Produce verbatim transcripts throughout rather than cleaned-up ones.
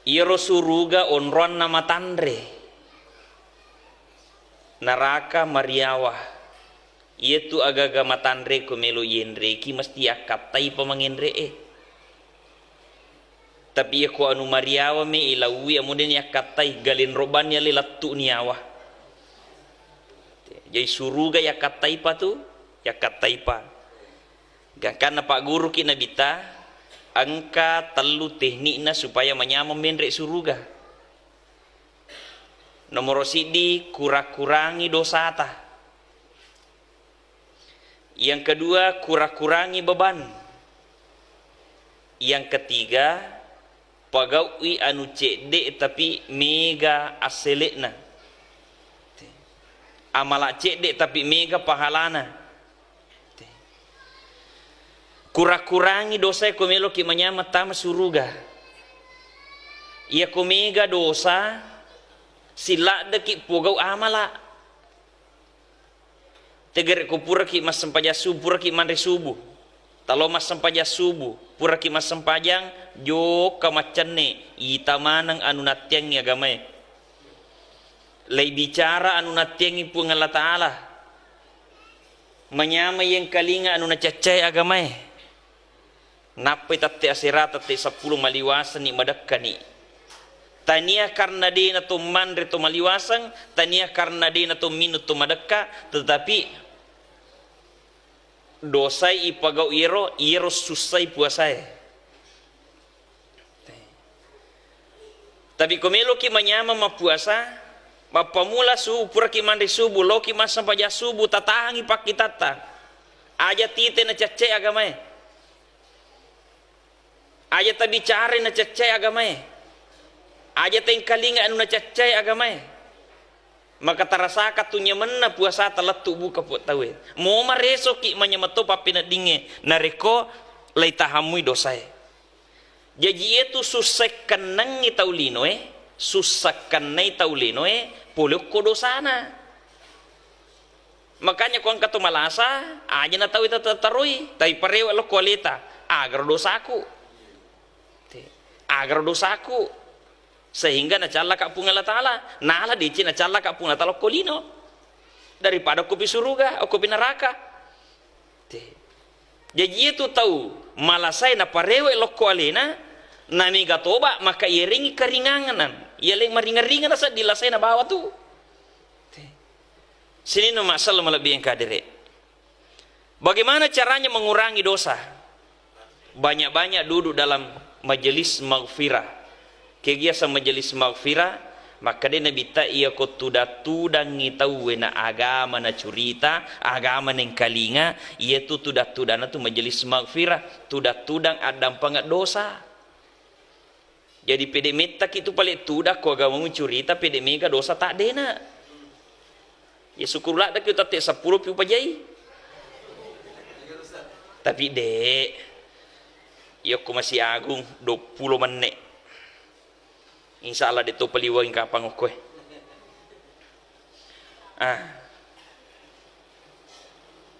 Iyaro suruga onroanna matanre, naraka mariawa. Iyatu agaga matanre ko melo yenreki mesti yakkattai pa mangenre e. Tapi iyako anu mariawa me ilaui, amo deni yakkattai, galenro banni ale lattu niawa. Jadi suruga yakkattai pa tu, yakkattai pa. Gangkanna pagguruki Nabitta, engka tellu teknikna supaya manyameng menre suruga. Nomoro siddi, kura-kurangi dosata. Yang kedua, kura-kurangi beban. Yang ketiga, pagau'i anu cedde tapi mega assele'na. Amala cedde tapi mega pahalana. Kura-kurangi dosae ko meloki manyameng tama suruga. Iyako mega dosa, siladdeki pogau amala. Tegere ko puraki massempajang subuh, puraki manre subuh. Talo massempajang subuh, puraki massempajang, jokka maccenne, ita maneng anu nattiangngi agamae. Laibicara anu nattiangngi Puang Allah Ta'ala. Manyameng yengkalinga anu nacaccai agamae. Nappai tette asera, tette seppulo maliwasenni, madekkani. Tania karena dena to manre to maliwaseng, tania karena dena to minung to madekka, tetapi dosai ipagau iyero, iyero sussai puasae. Tapi ko meloki manyameng mappuasa, mappamula subuh, puraki manre subuh, loki massempajang subuh, tatahangi pakkitatta. Aja tite nacaccai agamae. Aja tabicarai nacaccai agamae. Aja tengkalinga anu nacaccai agamae. Maka tarasaka tu nyamenna puasata lettu buka pu-, tauwe. Mo maresoki manyameng to pappeneddingnge, narekko laitahammui dosae. Jaji, iyatu sussa kennengngi tau linoe, sussa kennai tau linoe, pole okko dosana. Makanya ko engka to malasa, aja na tau tata-, taroi, tapi parewe lokko aleta, agaro dosaku. Te, agaro dosaku. Sehingga nacallaka Puang Allah Ta'ala, nala deci nacallaka Puang Allah Ta'ala okko lino. Daripada okkopi suruga, okkopi neraka. Te. Jaji, iyatu tau malasae naparewe lokko alena, namega toba, maka iyarengngi karinganganan. Iyaleng maringan-ringan seddi lasae nabawa tu. Te. Sininna masalah malebbi engka dere. Bagaimana caranya mengurangi dosa? Banyak-banyak duduk dalam majelis maghfirah. Kegiatan majelis maghfirah, makkeda Nabitta, iyako tudang-tudangngi tauwe na agama nacurita, agama nengkalinga, iyatu tudang-tudanna tu majelis maghfirah, tudang-tudang addampengeng dosa. Jadi pede mettaki tu pale tudang ko agamamu curita, pede mega dosa taddena. Ya syukur laddaki tette seppulo pi upajai. Tapi de, yokko masih agung duappulo menne. Insya Allah de to paliweng kapang okkoe. Ah.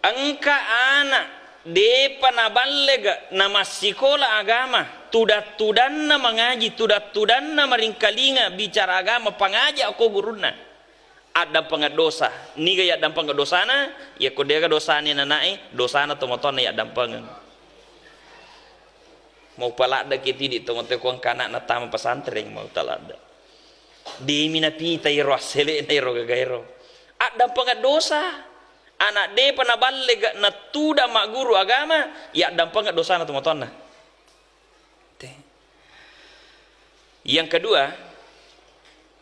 Engka ana depa naballega namassikola agama, tudang-tudanna mangaji, tudang-tudanna maringkalinga bicara agama, pangaja okko gurunna. Addampengeng dosa. Niga yaddampengeng dosana? Yakko dega dosana nanae, dosana tomatoanna yaddampengeng. Mau paladdeki tidi tomatoe ko engka anakna tama pesantren, mau taladde. Demi napita iro assele'na iro gagaero. Addampengeng dosa. Anak depa naballega natudang magguru agama, yaddampengeng dosana tomatoanna. Te. Yang kedua,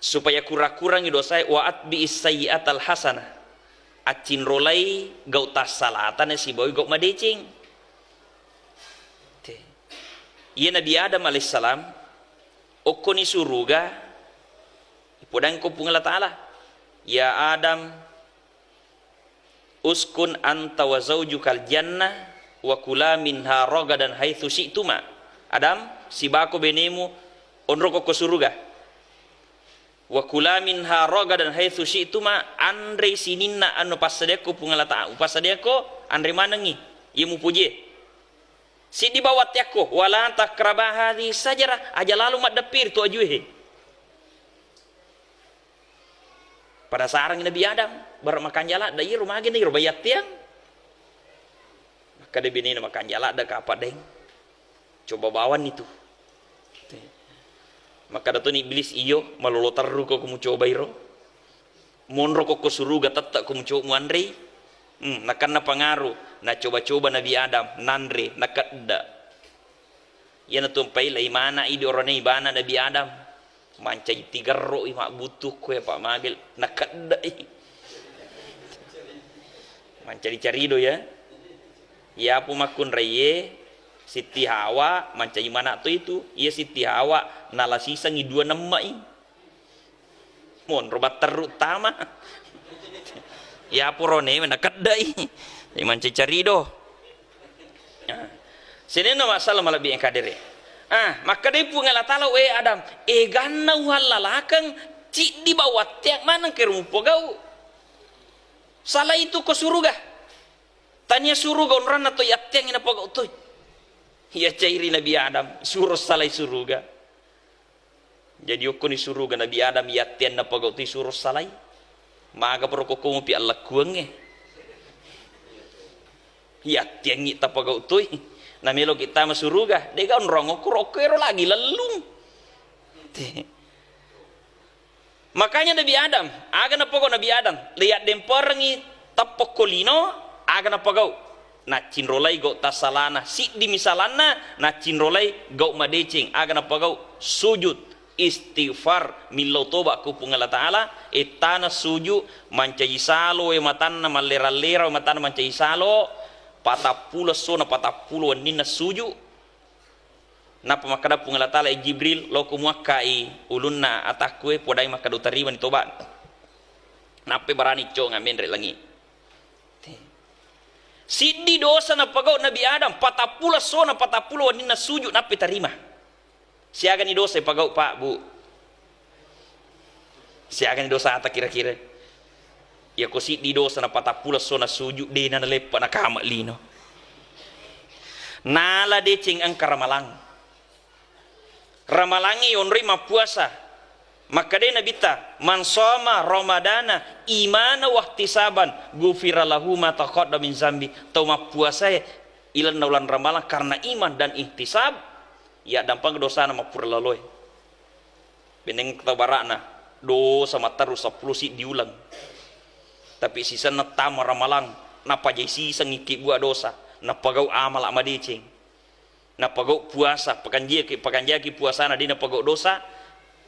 supaya kura-kurangi dosae, wa atbi'is sayyi'atal hasanah. Accinrolai gau tassalata nasibawai gau madeceng. Te. Iya Nabi Adam alaihissalam, okkoni suruga, ipodangko Puang Allah Ta'ala, "Ya Adam, uskun anta wa zaujukal jannah wa kula minha ragadan haitsu syi'tuma." Adam, sibako benemu, onroko ko suruga. "Wa kula minha ragadan haitsu syi'tuma," anrei sininna anu passadiakko Puang Allah Ta'ala, upassadiakko, anre manengngi, iya mupojie. Siddi bawang atteakko, "Wala taqraba hadhihi syajarah," aja lalo maddeppiri tu ajue. Pada sarang Nabi Adam, bara makanja ladde, iyaro magi na iyaro bayatteang. Makkeda binena, "Makanja ladde kapa deng. Coba bawanni tu." Makkeda toni Iblis, "Iyo, malolo terru ko ko mucoba iro. Monro ko ko suruga tette ko muco-, muanrei." Hmm, nakenna pangaru, nacoba-coba Nabi Adam, nanre, nakedda. Iyanatu mpai lai mana idi orone ibana Nabi Adam. Mancaji tigerro i mabbuttu ko ya Pak Magel, nakedda i. Mancaji carido ya. Iyapu makkunraiye Sitti Hawa mancaji mana to itu. Iya Sitti Hawa nala sisengi dua nemma i. Monro batterru tama. Iya purone nakeddai. Jadi mancaji carido. Ah. Sininna masalah malebbi engka dere. Ah, makkedai Puang Allah Taala, "We Adam, eganna uhallalakeng ciddi bawang atteang maneng kero mupogau. Salai tu ko suruga. Tania suruga onranna to yatteangi napogau toi." Iya cairi Nabi Adam, suro salai suruga. Jadi okkoni suruga Nabi Adam yatteang napogau toi suro salai. Maga poro kokko mupi allakkuangnge. Yatteangngi tapogau toi. Namelo kita ma suruga. Dega onrong okko rokko ero lagi lellung. Te. Makanya Nabi Adam, aga napogau Nabi Adam, le yaddemperengngi teppokko lino, aga napogau. Naccinrolai gau tassalana, siddi misalanna, naccinrolai gau madeceng, aga napogau, sujud, istighfar, millau toba ku Puang Allah Taala, ettana sujud, mancaji salo e matanna, mallera-lera e matanna, mancaji salo, patappulo essona, patappulo wenninna sujud. Nappa makkeda Puang Allah Taala, "E Jibril, loko muakkai ulunna atakku e, podai makkeda utarimani toba." Nappa barani conga menre langi. Siddi dosa napagau Nabi Adam, patappulo essona, patappulo wenninna sujud, nappa tarima. Siagani dosa ipagau, Pak, Bu? Siagani dosata kira-kira? Iyako siddi dosa na patappulo essona sujud, dena naleppa nakama lino. Nala deceng engka ramalang. Ramalangnge yonroi mappuasa. Makkedai Nabitta, "Man shoma Ramadana imana wahtisaban, ghufira lahu ma taqaddama min zambi." Tau mappuasae ilenna uleng Ramalang karena iman dan ihtisab, yaddampeng dosana mappura laloe. Benneng tau bara'na, dosa matteru seppulo siddi uleng. Tapi sisenna tama Ramalang, napajai siseng ikki bua dosa, napagau amala madeceng. Napagau puasa, pakanjiaki, pakanjaki puasana, de napagau dosa,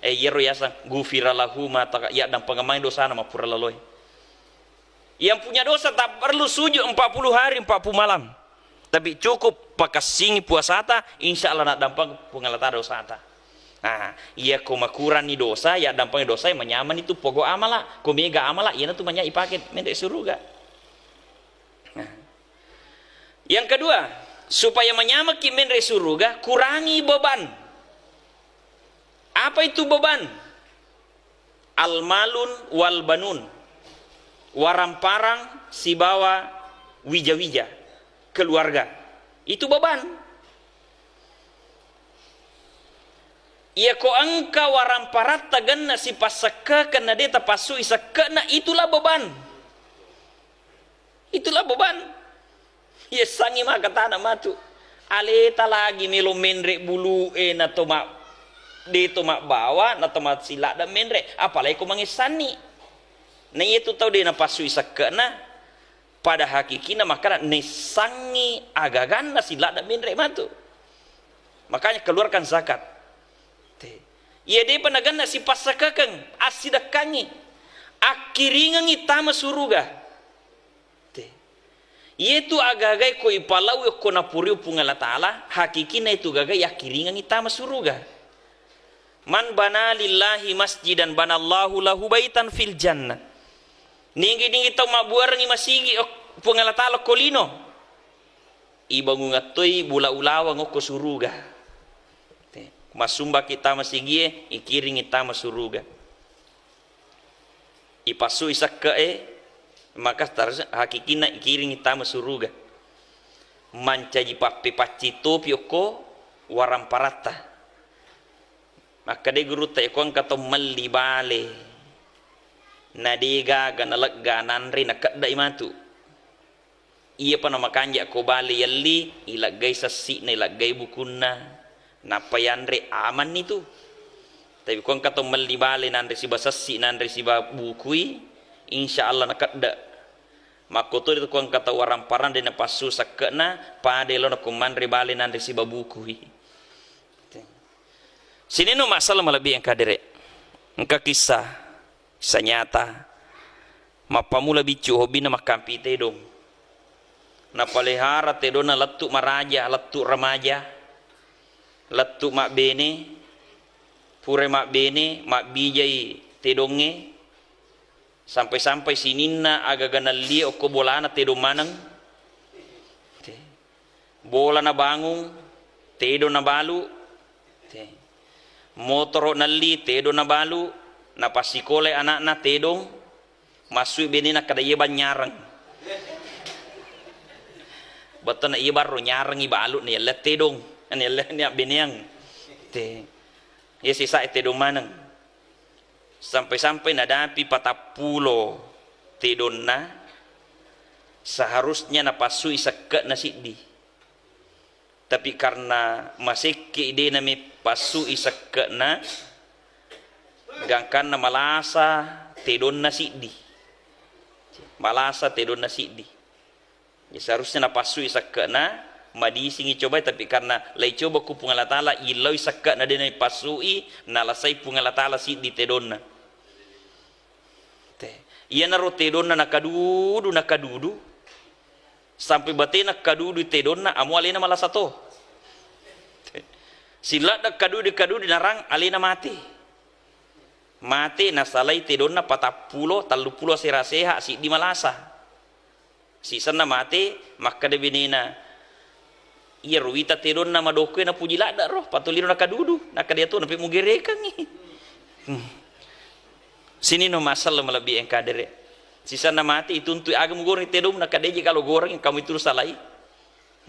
eh, iyaro yaseng, ghufira lahu ma taqa-, yaddampengeng mai dosana mappura laloe. Yang punya dosa tak perlu sujud empat puluh hari, empat puluh malam. Tapi cukup pakessingi puasata, insya Allah naddampeng Puang Allah Taala dosata. Nah, iyako makuranni dosa, yaddampeng dosa, manyamani tu pogo amala. Ko mega amala, iyanatu manya ipake menre suruga. Nah. Yang kedua, supaya manyamekki menre suruga, kurangi beban. Apa itu beban? Al-malun wal banun. Waramparang sibawa wija-wija, keluarga. Itu beban. Iyako engka waramparatta genna sipassekkekeng na de tapassui sekke'na, itulah beban. Itulah beban. Yessangngi makkatana matu. Aleta lagi melo menre bulu'e na to ma-, de to mabbawa, na to masiladda menre, apalagi ko mangessanni. Na iyatu tau de napassui sekke'na, pada hakikina makkada nessangngi agaganna siladda menre matu. Makanya keluarkan zakat. Te. Iya depa nagenna sipassekekeng, assidekkangngi, akkiringengngi tama suruga. Te. Iyetu aga-agae ko ipalaui okko napurio Puang Allah Taala, hakikina itu gaga yakkiringengngi tama suruga. Man bana lillahi masjidan banallahu lahu baitan fil jannah. Nigi-nigi tau mabbuarengngi masigi ok-, Puang Allah Taala okko lino, ibangungattoi bula ulaweng okko suruga. Te. Massumbaki tama sigie, ikiringi tama suruga. Ipassui sekke'e, maka terus hakikinna ikiringi tama suruga. mancaji pappepaccing topi okko waramparatta. Makkeda gurutta, iyako engka tau melli bale na de gaga nalegga nanre, nakedda'i matu. Iyapa namakanja ko bale yelli, ileggai sessi'na, ileggai bukunna, nappa yanre, amanni tu. Tapi ko engka tau melli bale nanre siba sessi, nanre siba bukui, insya Allah nakedda. Makkotodi tu ko engka tau waramparang de napassu sekke'na, pada elona ko manre bale nanre siba bukui. Sininna masalah malebbi engka dere. Engka kisah, kisah nyata. Mappamula biccu hobbina makkampi tedong. Napalehara tedonna lettu maraja, lettu remaja, lettu mabbene, pura mabbene, mabbijai tedongnge, sampai-sampai sininna agaga nallie okko bolana tedong maneng. Te. Bola nabangung, tedong nabalu. Te. Motoro nelli, tedong nabalu. Napassikolai anakna, tedong. Massui benena kada iya bang nyareng. Bettuanna iya barro nyareng ibalu ni, yalla tedong. Ni yalla ni abbeneang. Te. Iya sisa tedong maneng. Sampai-sampai nadapi patappulo tedonna, seharusnya napassui sekke'na siddi. Tapi karena masekke de name passui sekke'na, gangkanna malasa tedonna siddi. Malasa tedonna siddi. Ya, seharusnya napassui sekke'na, madisingi cobai, tapi karena laicoba ku Puang Allah Ta'ala, illaui sekke'na de napassui, nalasai Puang Allah Ta'ala siddi tedonna. Te. Iyanaro tedonna nakadudu, nakadudu, sampai batena kadudu tedonna, amo alena malasa to. Te. Siladda kadudu, kadudu narang alena mate. Mate nasalai tedonna patappulo, telluppulo asera seha, siddi malasa. Sisenna mate, makkeda benena, "Iyaro wita tedonna madokkoe napuji ladda ro, patolino nakadudu, nakkeda iyatu nape mugerekangngi." Hmm. Sininna masalah malebbi engka dere. Sisenna mate ituntui, "Aga mugoreng tedong, nakkeda eje kalo goreng, kamu itu salai."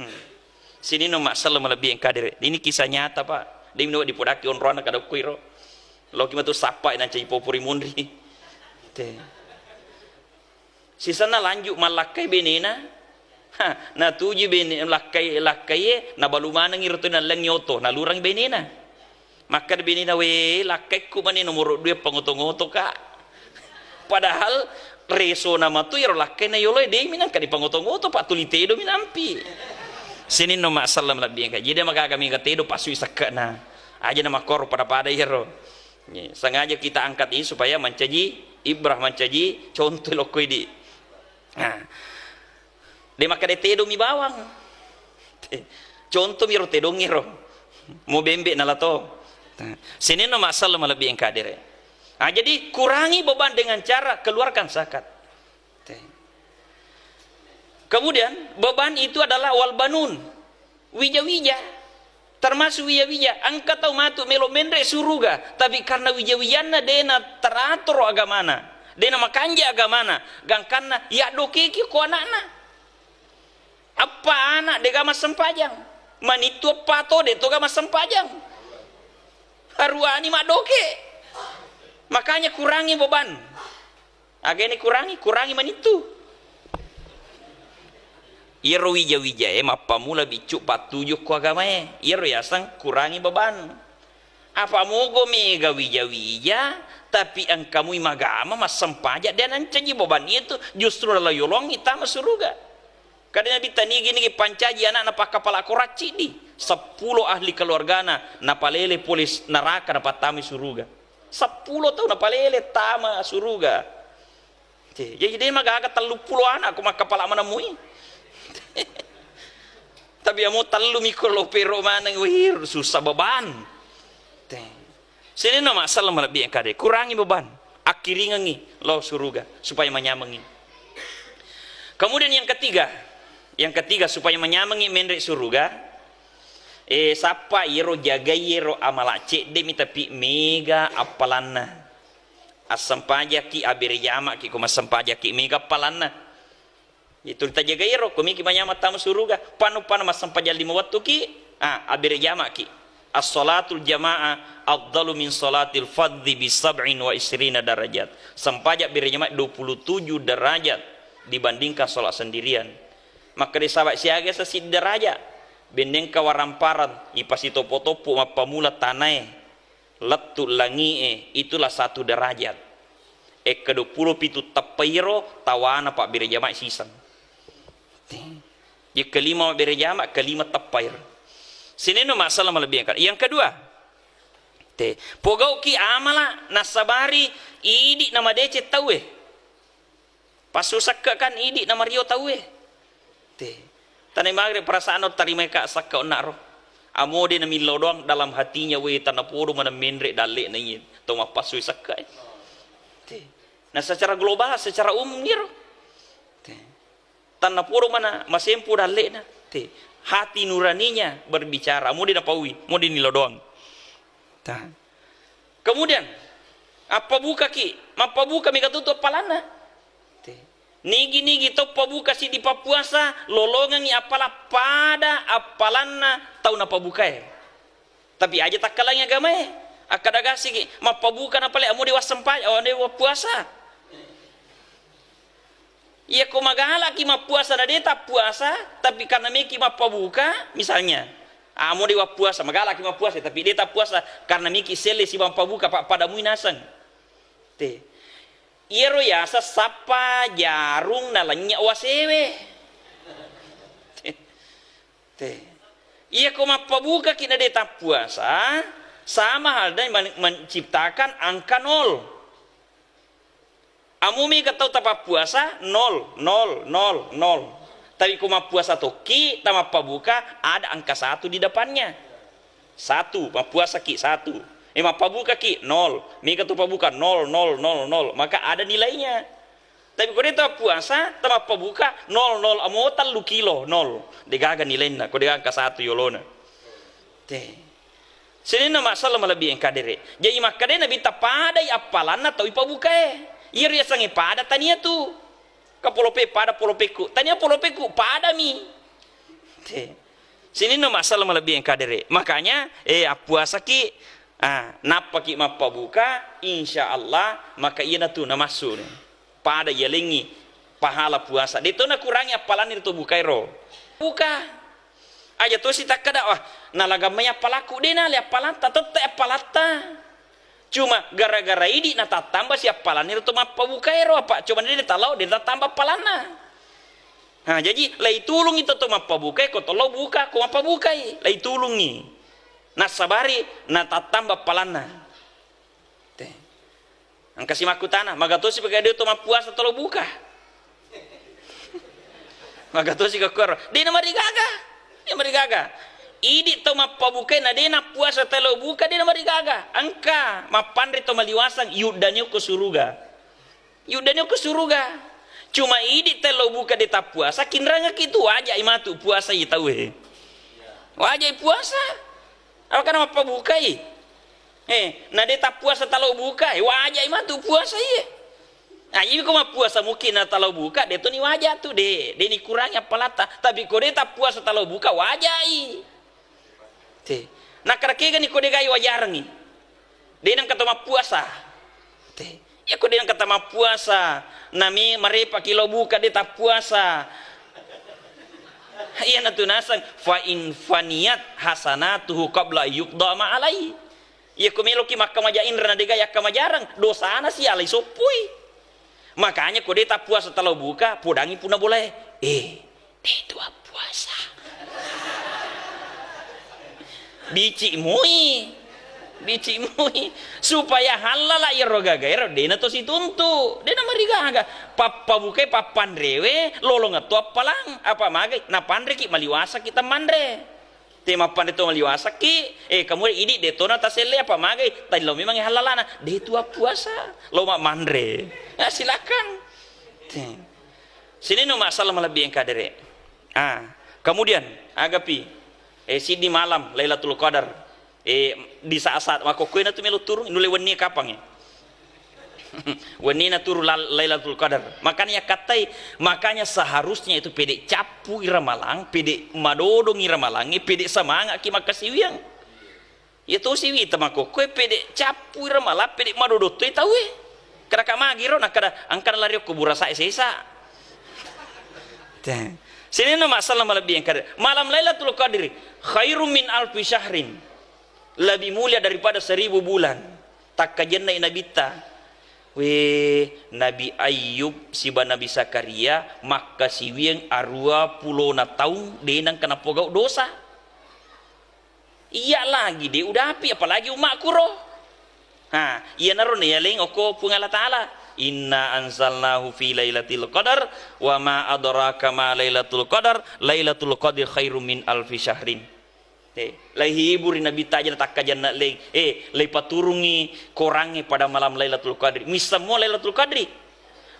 Hmm. Sininna masalah malebbi engka dere. Ini kisah nyata, Pak. De minawang dipodaki onroanna kadokko iro. Loki matu sappa nancaji popori munri. Te. Sisenna lanjut mallakkai benena. Ha, natuju bene lakkai, lakkaie, nabalu maneng iro to nallengngi oto, nalurang benena. Makkeda benena, "We, lakkaikku mani nomoro dua pangoto-ngoto, Kak." Padahal resona matu iyaro lakkaina yoloe de minangka dipangoto-ngoto, Pak, tuli tedo minampi. Sininna masalah malebbi engka. Jadi magaga mega tedo pasui sekke'na. Aja na makkoro pada-pada iyaro. Ye, sengaja kita angkat ini supaya mancaji ibrah, mancaji contoh lokko idi. Nah. De makkeda tedo mi bawang. Contoh miro tedong iro. Mo bembe nala to. Sininna masalah malebbi engka dere. Ah, jadi kurangi beban dengan cara keluarkan zakat. Kemudian beban itu adalah wal banun. Wija-wija, termasuk wija-wija, engka tau matu melo menre suruga, tapi karena wija-wijanna dena teratoro agamana, dena makanja agamana, gangkanna yaddokeki ko anakna. Eppa anak dega massempajang, manittu eppa to de toga massempajang. Haruani maddoke. Makanya kurangi beban. Aga ini kurangi? Kurangi manittu. Iyaro wija-wijae mappamula biccu pattuju ko agamae. Iyaro yaseng kurangi beban. Apa mogo mega wija-wija, tapi engkamui magama, massempaja, de nancaji beban itu justru nala yolongi tama suruga. Kada Nabitta nigi-nigi pancaji anakna pakkapala koracciddi, seppulo ahli keluargana napalele pole neraka napattamai suruga. Seppulo tau napalele tama suruga. Te, jadi de magaga telluppulo anak ko makkapala manemmui. Tapi amo tellu mi ko lo pero maneng, wih, susah beban. Te. Sininna masalah malebbi engka de. Kurangi beban. Akkiringengi lao suruga supaya manyamengi. Kemudian yang ketiga, yang ketiga supaya manyamengi menre suruga, eh, sappa iyaro jagai iyaro amala cedde mi tapi mega appalanna. Assempajaki, abere jamaki ko massempajakki, mega appalanna. Itu tajagai ro, ko miki manyameng tama suruga, panu-panu massempajang lima wettuki, ah, abbere jama'ki. As-salatul jama'ah afdalu min salatil fadzi bi sab'in wa isrina darajat. Sempajang bere jamaah dua puluh tujuh derajat dibandingkan salat sendirian. Makkeda sahabat, siaga sa siddi derajat? Bennengka waramparang, ipasitoppo-toppo mappamula tanae, lettu langi'e, itulah satu derajat. Ekka dua puluh pitu teppa iro tawana pabbere jamaah siseng. Te. Ye kelima mabbere jamaah, kelima teppa iro. Sininna masalah malebbi engka. Yang kedua, te, pogauki amala nasabari idi namadeceng tauwe. Passu sekke kan idi namario tauwe. Te. Tane magre perasaan tarimai ka sekke onna ro. Amo de namillau doang dalam hatinya, we, tanapodo mana menre dalle na iye to mappassu sekke. Te. Nah, secara global, secara umum niro. Te. Tanapodo mana masempu dallena. Te. Hati nuraninya berbicara. Amo de napaui, amo de nillau doang. Ta. Kemudian, appabukaki, mappabuka mega tutu appalanna. Te. Nigi-nigi tau pabuka siddi pappuasa, lolongengngi appala pada appalanna tau napabukae. Tapi aja takkalangi agamae, akkada gasiki, mappabuka napale amo de wassempajang, amo de wappuasa. Iya ko magalaki mappuasa na de tappuasa, tapi karena meki mappabuka, misalnya, amo de wappuasa, magalaki mappuasa, tapi de tappuasa, karena meki selle siba mappabuka, pa-, padamui naseng. Te. Iyaro yaseng sappa jarung nalennye wasewe. Te. Te. Iya ko mappabukaki na de tappuasa, sama halnya men-, menciptakan angka nol. Amo mega tau tapappuasa, nol, nol, nol, nol. Tapi ko mappuasa tokki, tamappabuka, ada angka satu di depannya. Satu, mappuasaki, satu. Eh, mappabukaki, nol. Mega tu pabuka, nol, nol, nol, nol. Maka ada nilainya. Tapi ko de tappuasa, tamappabuka, nol, nol. Amo tellu kilo, nol. Degaga nilainna, ko degaga angka satu yolona. Te. Sininna masalah malebbi engka dere. Jaji makkeda Nabitta padai appalanna tau ipabukae. Iyaro yasengnge pada tania tu. Ka polope pada polopekku. Tania polopekku padami. Te. Sininna masalah malebbi engka dere. Makanya, eh, appuasaki, ah, nappaki mappabuka, insya Allah, maka iyanatu namassu. Pada yalengngi pahala puasa. De to nakurangi appalanna ri to bukaero. Buka. Aja tosi takkada, "Wah, nalagammai appalakku." De nale appalatta, tette appalatta. Cuma gara-gara idi natattamba si appalanna ri to mappabukaero, apa cuma de talao de tattamba appalanna. Nah, jaji laitulungi to, to mappabukae, ko to lao buka, ko mappabukai, laitulungi. Nassabari natattamba appalanna. Te. Engka si makkutana, "Magatosi pegade to mappuasa tolo buka?" Magatosi ka kuaro. De namarigaga. De namarigaga. Idi to mappabukai na de nappuasa telo buka, de namarigaga. Engka mappanre to maliwasang, yuddani ko suruga. Yuddani ko suruga. Cuma idi telo buka de tappuasa, kinrangaki tu wajai matu puasa i tauwe. Wajai puasa. Apa kana mappabukai? Eh, na de tappuasa talo buka, eh, wajai matu puasa iye. Nah, iya ko mappuasa mungkin na talo buka, de to ni waja tu, de, de ni kurangi appalatta. Tapi ko de tappuasa talo buka, wajai. Te. Nakkarakega ni ko de gai wajarengi. De nengka to mappuasa. Te. Iya ko de nengka to mappuasa, nami marepaki lo buka de tappuasa. Iyanatu naseng, "Fa in faniyat hasanatuhu qabla yuqda ma alai." Iya ko meloki makkamaja inra na dega yakkamajareng, dosana si alai soppui. Makanya ko de tappuasa talo buka, podangi punna bolae. Eh, de tu appuasa. Bici mui. Bici mui. Supaya hallala iyaro gaga ero, de na to situntu. De na marigaga. Pappabukai pappanrewe, lolong to appalang. Apa magai? Napanreki maliwasaki temmanre. Te mappanre to maliwasaki, eh, kamu idi de to na taselle apa magai? Tallo memang hallalana. De tu appuasa. Lo mak manre. Nah, silakan. Te. Sini no masalah malebbi engka dere. Ah, kemudian, agapi, eh, siddi malam Lailatul Qadar, eh, di saat-saat makkokkoe na tu melo turung, nulle wenni kapang, eh. Wennina turu lal-, Lailatul Qadar. Makanya kattai, makanya seharusnya itu pede cappu i ramalang, pede madodong i ramalang, pede semangat ki makkasiwiang. Iya tosi wita makkokkoe pede cappu i ramalang, pede madodong toi tauwe. Kada ka magi ro, nakkada, engkana lari okko burasa e sesa. Teh. Sininna masalah malebbi engkada. Malam Lailatul Qadri khairum min alfi syahrin. Lebih mulia daripada seribu bulan. Takkajenna i nabitta. We, Nabi Ayub siba Nabi Zakaria makkasiwiang arua pulona taung de nengka napogau dosa. Iya lagi de udapi, apalagi ummakku ro. Ha, iyanaro nayaleng okko Puang Allah Ta'ala. Inna anzalnahu fi lailatul qadar, wa ma adraka ma lailatul qadar, lailatul qadri khairum min alfi syahrin. Eh, laihiburi Nabi tajana takkajanna leng. Eh, laipaturungi korangnge pada malam Lailatul Qadri. Misseng mua Lailatul Qadri?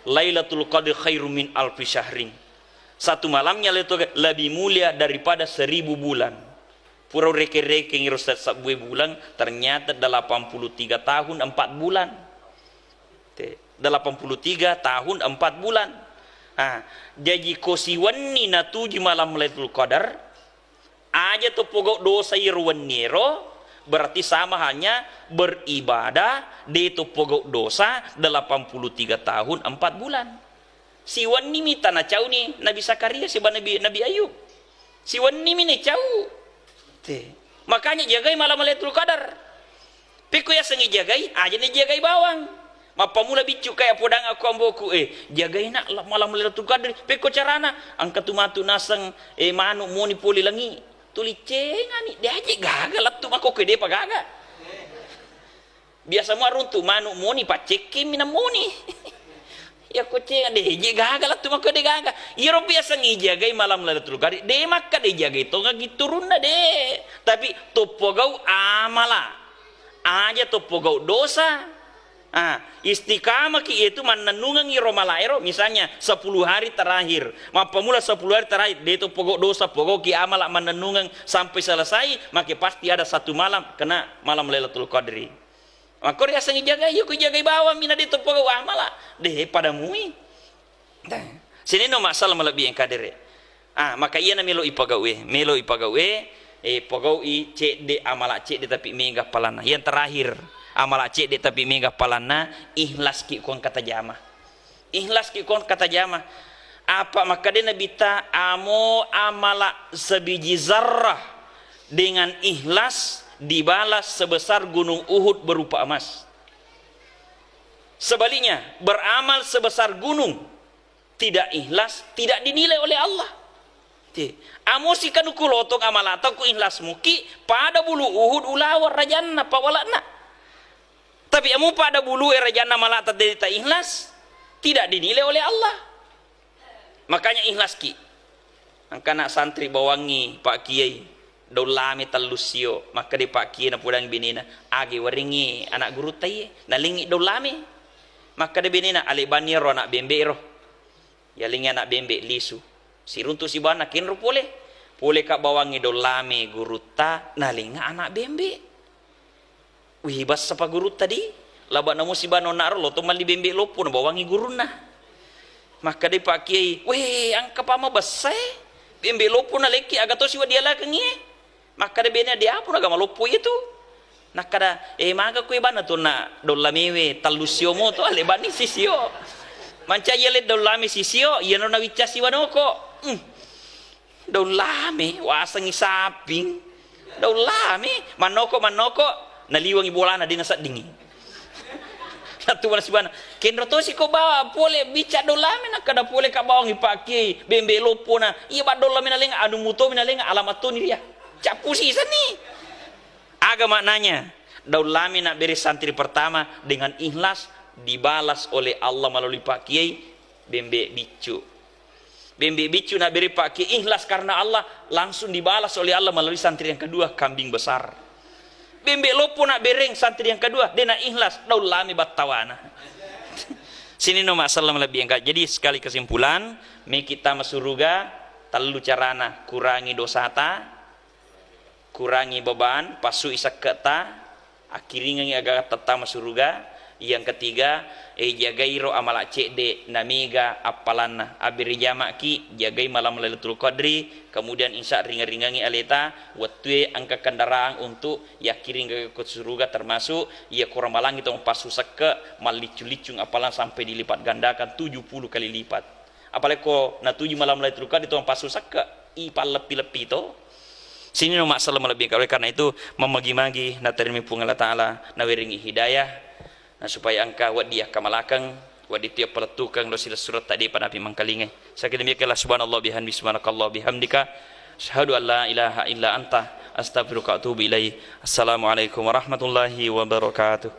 Lailatul Qadri khairum min alfi syahrin. Satu malamnya Lailatul Qadri lebih mulia daripada seribu bulan. Pura rekeng-rekeng iro se-, sebbue bulan, ternyata delapan puluh tiga tahun empat bulan. Te, delapan puluh tiga tahun empat bulan. Ah, jaji ko siwenni natuju malam Lailatul Qadar, aja to pogau dosa iro wenniero, berarti sama halnya beribadah de to pogau dosa delapan puluh tiga tahun empat bulan. Siwenni mi tanacauni Nabi Zakaria siba Nabi, Nabi Ayub. Siwenni mi nacau. Te. Makanya jagai malam Lailatul Qadar. Pekko yasengngi jagai, aja ni jagai bawang. Mappamula biccu kaya podang aku amboku, eh, jagai nak la-, malam Lailatul Qadri. Pekko carana, engka tu matu naseng, eh, manu moni pole langi. Tuli cengani, de aje gaga lettu makkokkoe depa gaga. Biasa mua runtu manu moni paccekking minang moni. Iya ko cenga de je gaga lettu makkokkoe de gaga. Iyaro biasa ngijagai malam Lailatul Qadri, de makka de jagai tonga gitturunna de. Tapi toppogau amala. Aja toppogau dosa. Ah, istiqamah ki, yaitu mannennungengngi ro malaero, misalnya sepuluh hari terakhir. Mappamula sepuluh hari terakhir, de to pogau dosa, pogau ki amala mannennungeng sampai selesai, maka pasti ada satu malam kena malam Lailatul Qadri. Makko riasengngi jagai, iya ku jagai bawang mi na de to pogau amala. De pada mui. Nah, sininna masalah malebbi engka dere. Ah, maka iyana melo ipagau'e, melo ipagau'e, eh, pogau'i cedde, amala cedde tapi mega palanna. Yang terakhir, amala cedde tapi mega palanna, ikhlas ki kuang kata jama. Ikhlas ki kuang kata jama. Apa makkeda Nabitta, amo amala sebiji zarrah dengan ikhlas dibalas sebesar gunung Uhud berupa emas. Sebaliknya, beramal sebesar gunung tidak ikhlas, tidak dinilai oleh Allah. Ti, amo sikanu kulotong amalata ku ikhlas muki, pada bulu Uhud ulaweng rajanna, pawala'na. Tapi amo pada bulu e rajanna amalata de ta ikhlas, tidak dinilai oleh Allah. Makanya ikhlas ki. Engkana santri bawangngi Pak Kiai, daun lame tellu sio, makkeda Pak Kiai napodangi benena, age warengngi anak gurutta iye, nalengngi daun lame. Makkeda benena, alebanni ro anak bembe ro. Yalengngi anak bembe lisu. Siruntu sibanna kenro pole. Pole ka bawangngi daun lame gurutta, nalengnga anak bembe. Wih, bessa pa gurutta di. Laba namo sibanna onnaro lo to malli bembe loppo nabawangngi gurunna. Makkedai Pak Kiai, "Weh, engka pa mabessa e. Bembe loppo nalekki aga to siwa dialakengngi e." Makkeda bene, "De apa naga maloppo iya tu?" Nakkeda, "Eh, maga kue bana tu na dolla mewe tallu sio mo to ale bani sisio." Mancaji ale dolla me sisio, iya no nawicca siwa noko. Hmm. Daun lame, wasengngi saping. Daun lame, mannoko, mannoko, naliwengi bolana, de naseddingi. Nattu mana sibana, kenro tosi ko bawa pole bicca daun lame, nakkeda pole ka bawangngi Pak Kiai, bembe loppona, iya ba daun lame nalenga, anu mutomi nalenga, alamat toni ria. Cappu sisenni. Aga maknanya? Daun lame nabbere santri pertama dengan ikhlas dibalas oleh Allah melalui Pak Kiai, bembe biccu. Bembe biccu nabbere Pak Kiai ikhlas karena Allah, langsung dibalas oleh Allah melalui santri yang kedua, kambing besar. Bembe loppo nabbereng santri yang kedua, dena ikhlas, daun lame battawana. Sininna masalah lebih engka. Jadi sekali kesimpulan, meki tama suruga, tellu carana, kurangi dosata, kurangi beban, passui sekke'ta, akkiringengngi aga-, tama suruga. Yang ketiga, eh, jagairo amala cedde na mega appalanna. Abbere jama'ki, jagai malam Lailatul Qadri, kemudian insya ringa-ringangi aleta, wettue engka kendaraan untuk yakkiring ke suruga, termasuk iya ko ramalangi to passu sekke, malliccu-liccung appalang sampai dilipat gandakan tujuh puluh kali lipat. Apalagi ko natuju malam Lailatul Qadri to passu sekke, ipalleppi-leppi to. Sini no masalah malebbi. Oleh karena itu, mamagi-magi naterima Puang Allah Ta'ala, nawerengi hidayah, Nah, supaya engka wedding yakkamalakeng, wedding tu yappalettukeng lo silessuretta depa napi mangkalingai. Sakit demikianlah, subhanallah bihamdi, subhanakallah bihamdika, asyhadu an la ilaha illa anta, astaghfiruka wa atubu ilaik. Assalamualaikum warahmatullahi wabarakatuh.